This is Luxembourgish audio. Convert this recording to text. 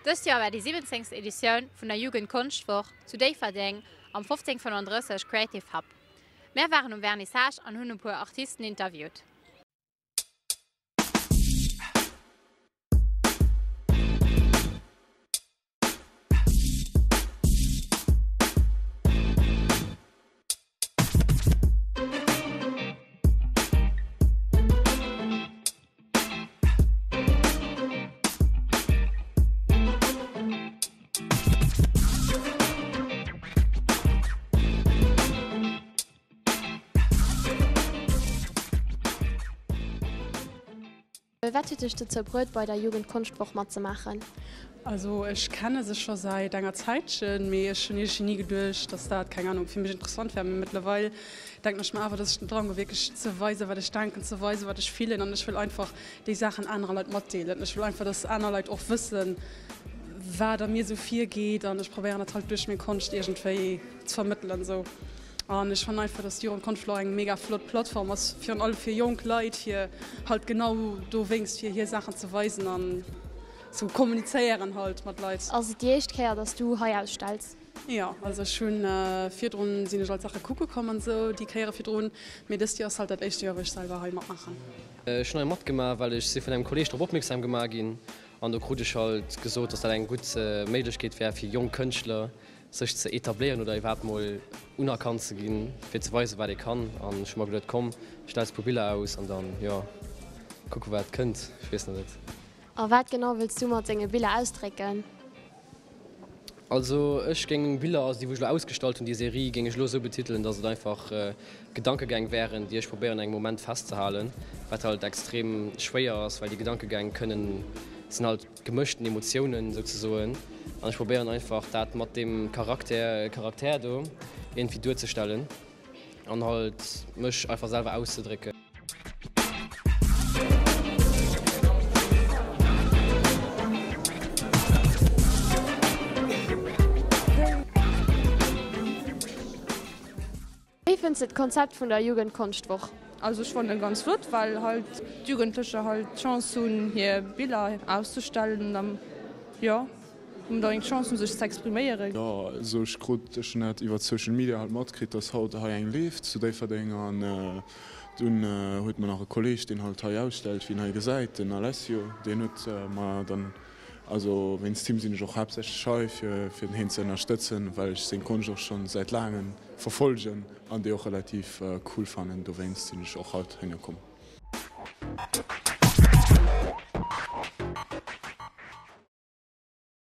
Dëst Joer war déi 17. Editioun vun der Jugendkonschtwoch zu Déifferdeng am 1535 Creative Hub. Mär waren um Vernissage an hunn e puer Artisten interviewt. Wat huet dech dozou bruet bei der Jugendkonschtwoch matzemaachen? Also ech kenne se scho säit enger Zäitchen, mee ech hunn iergendwéi ni geduecht, dass dat, keng Ahnung, fir mech interessant wär. Mee mëttlerweil denken ech mer awer, dass ech den Drang hu wierklech ze weisen, wat ech denken, ze weisen, wat ech fillen an ech wëll einfach déi Saachen anerer Leit matdeelen. Ech wëll einfach, dass aner Leit och wëssen, wat a mir esou virgeet an ech probéieren dat halt duerch meng Konscht iergendwéi ze vermëttelen esou. An ech fannen einfach, dass d'Jugendkonschtwoch eng mega flott Plattform ass, virun allem fir jonk Leit, fir halt genau dowéinst, fir hir Saachen ze weisen an ze kommunizéieren halt mat Leit. Ass et déi éischt Kéier, dass du hei ausstells? Jo, also ech hunn virdrun sinn ech alt Saache kucke komm an esou déi Kéiere virdrun, mee dëst Joer ass halt dat éischte Joer wou ech selwer hei matmaachen. Ech hunn hei matgemaach, well ech si vun engem Kolleeg drop opmierksam gemaach ginn an do krut ech halt gesot, dass dat eng gutt Méiglechkeet wär fir jonk Kënschtler sech ze etabléieren oder iwwerhaapt mol unerkannt ze ginn, fir ze weisen, wat ee kann. An ech hu mer geduet, komm, stells e puer Biller aus an dann, jo, kucke wat kënnt. Ech weess nach net. A wat genau wëlls du mat denge Biller ausdrécken? Also ech géing meng Biller, also déi wou ech elo ausgestallt hunn, déi Serie, géing ech elo esou betitelen, datt et einfach Gedankegäng wären, déi ech probéieren an engem Moment festzehalen, wat halt extrem schwéier ass, well déi Gedankegäng kënnen, sinn halt gemëschten Emotiounen souzesoen an ech probéieren einfach dat mat deem Charakter Charakter do iergendwéi duerzestellen an halt mech einfach selwer auszedrécken. Wéi fënns de d'Konzept vun der Jugendkonschtwoch? Also ech fannen ganz flott, well halt d'Jugendlecher halt d'Chance hunn hir Biller auszestellen an jo hunn da eng Chance hunn sech ze expriméieren. Jo, also ech krut, ech hunn dat iwwert Social Media halt matkritt, dass haut hei eng leeft zu Déifferdeng an dunn huet mer nach e Kolleg, deen halt hei ausstellt, wéi een hei gesäit, den Alessio, deen huet mer dann, also wéinst him sinn ech och haaptsächlech hei, fir fir hien ze ënnerstëtzen, well ech seng Konscht och schonn säit laangem verfolgen an déi och relativ cool fannen. Dowéinst sinn ech och haut héinner komm.